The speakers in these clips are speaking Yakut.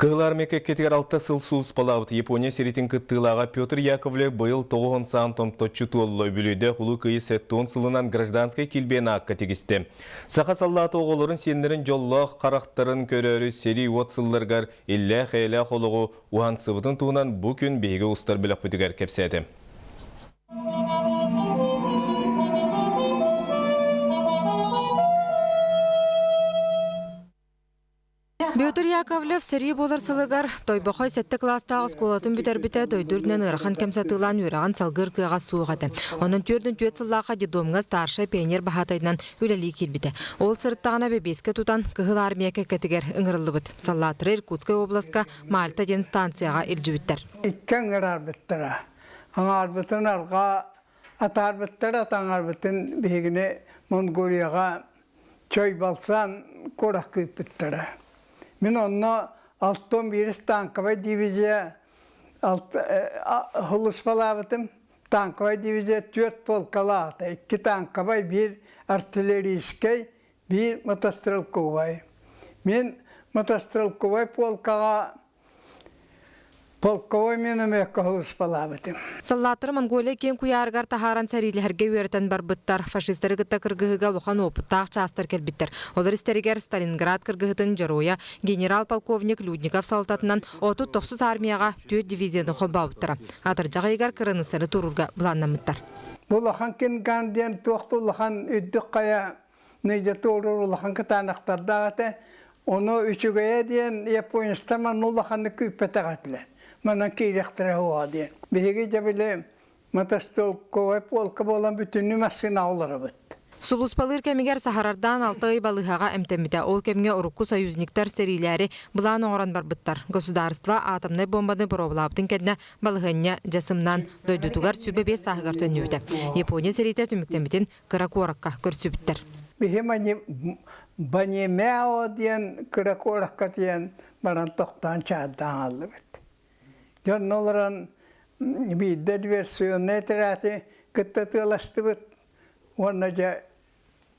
Кыһыл Армия кэккэтигэр алта сыл сулууспалаабыт Япония сиритин кыттыылааҕа Петр Яковлев быйыл тоҕуһун саан томточчу туолла. Үбүлүөйдээх Улуу Кыайыы сэттэ сылынан гражданскай килбиэн аакка тигистэ. Саха саллаата оҕолорун сиэннэрин дьоллоох харахтарын көрөөрү сэрии уот сылларыгар иллээх-эйэлээх олоҕу уһансыбытын туһунан бу күн биһиги устар бөлөхпүтүгэр кэпсээтэ. Петр Яковлев сэрии буолар сылыгар Тойбохой сэттэ кылаастаах оскуолатын бүтэрбитэ дойду үрдүнэн ыарахан кэм сатыылаан үөрэҕин салгыыр кыаҕа суох этэ. Онон 44 сыллаахха детдомҥа старшай пионер баһаатайынан үлэлии киирбитэ. Ол сырыттаҕына бэбиэскэ тутан Кыһыл Армия кэккэтигэр ыҥырыллыбыт. Саллааттары Иркутскай обласка Мальта диэн станцияҕа илдьибиттэр. Икки ыҥырарбыттара. Аҥаарбытын арҕаа атаарбыттара, таҥарбытын биһигини Монголияҕа Чойбалсан куоракка ыыппыттара. Мин онно алтан биирис танковай дивизия сулууспалаабытым. Танковай дивизия түөрт полкалаата. Икки танковай, биир артиллерийскай, биир мотострелковай. Мин мотострелковай полкаҕа Полковой минометка сулууспалаабытым. Саллааттары Монголия киэҥ куйаарыгар таһааран сэриилэһэргэ үөрэтэн барбыттар. Фашистары кытта кыргыһыыга улахан уопуттаах чаастар кэлбиттэр. Олор истэригэр Сталинград кыргыһытын дьоруойа генерал-полковник Людников салалтатынан 39 армияҕа түөрт дивизияны холбообуттара. Атырдьах ыйыгар кыраныыссаны туруурга былааннаммыттар. Бу улахан Кинган диэн туох да улахан үрдүк хайа Нэдэ туоруур улахан кытаанахтардаах этэ. Ону үчүгэйэ диэн японецтар манна улаханнык күүппэтэх этилэр. Манан киириэхтэрэ суоҕа диэн. Биһиги дьэ били мотострелковай полка буолан бүтүннүү массыынаҕа олоробут. Сулууспалыыр кэмигэр саһарардаан алта ый балыыһаҕа эмтэммитэ. Ол кэмҥэ урукку союзниктар сэриилээри былаан оҥорон барбыттар. Государство атомнай бомбаны боруобалаабытын кэннэ балаһыанньа дьэ сымнаан дойдутугар 25 сааһыгар төннүбүтэ. Япония сэриитэ түмүктэммитин кыра куоракка көрсүбүттэр. Биһи Банимео диэн кыра куоракка тиийэн баран тохтоон чаардаан хааллыбыт. Дьон олорон биирдэ диверсионнай отряды кытта тыаластыбыт уонна дьэ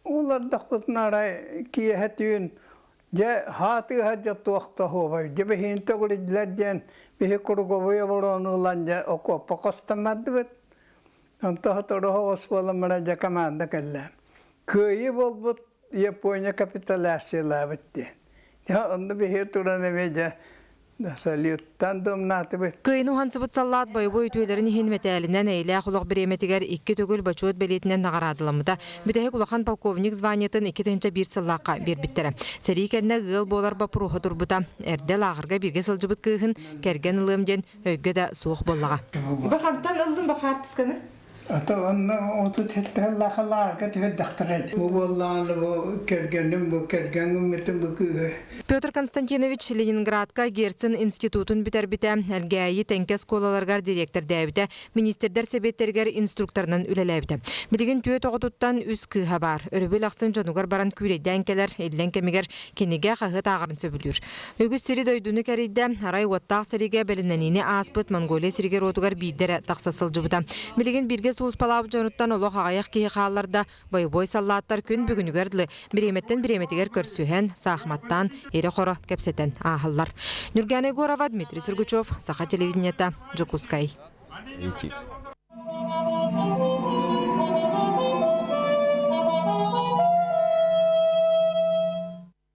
улардахпытына арай киэһэ түүн дьэ хаатыыһа дьэ туох да оһуобай дьэ биһини төгүрүйдүлэр диэн биһи круговой оборону ылан дьэ окуоппа хостон бардыбыт. Онто сотору соҕус буолан баран дьэ команда кэллэ. Кыайыы буолбут Япония капитуляциялаабыт диэн. Дьэ онно биһиги туран эмиэ дьэ салюттан домнаатыбыт. Кыайыны уһансыбыт саллаат бойобуой үтүөлэрин иһин мэтээлинэн эйэлээх олох бириэмэтигэр икки төгүл бочуот бэлиэтинэн наҕараадаламмыта. Бүтэһик улахан полковник званиетын 2001 сыллаахха биэрбиттэрэ. Сэрии кэннэ ыал буолар боппуруоһа турбута. Эрдэ лааҕырга бииргэ сылдьыбыт кыыһын кэргэн ылыам диэн Өйгө да суох буоллаҕа. Бу хантан ыллын бу хаартысканы? Ата онно 37 сыллаах лаарга түһэрдэхтэрэ. Бу буоллаҕына бу кэргэним, бу кэргэҥҥим бу кыыһы. Петр Константинович Ленинградка Герцен институтун бүтэрбитэ, Элгээйи Тэҥкэ оскуолаларыгар дириэктэрдээбитэ, министрдэр сэбиэттэригэр инструкторынан үлэлээбитэ. Билигин түөрт оҕотуттан үс кыыһа баар. Өрөбүл ахсын дьонугар баран күүлэйдээн кэлэр, иллэҥ кэмигэр кинигэ, хаһыат ааҕарын сөбүлүүр. Үгүс сири-дойдуну кэрийдэ, арай уоттаах сэриигэ бэлэмнэниини ааспыт Монголия сиригэр-уотугар биирдэ эрэ тахса сылдьыбыта. Билигин бииргэ сулууспалаабыт дьонуттан олох аҕыйах киһи хаалларда, бойобуой саллааттар күн бүгүнүгэр дылы бириэмэттэн бириэмэтигэр көрсүһэн, саахыматтаан, ирэ-хоро кэпсэтэн ааһаллар. Нюргана Егорова, Дмитрий Сургучев, Саха телевидениета, Дьокуускай.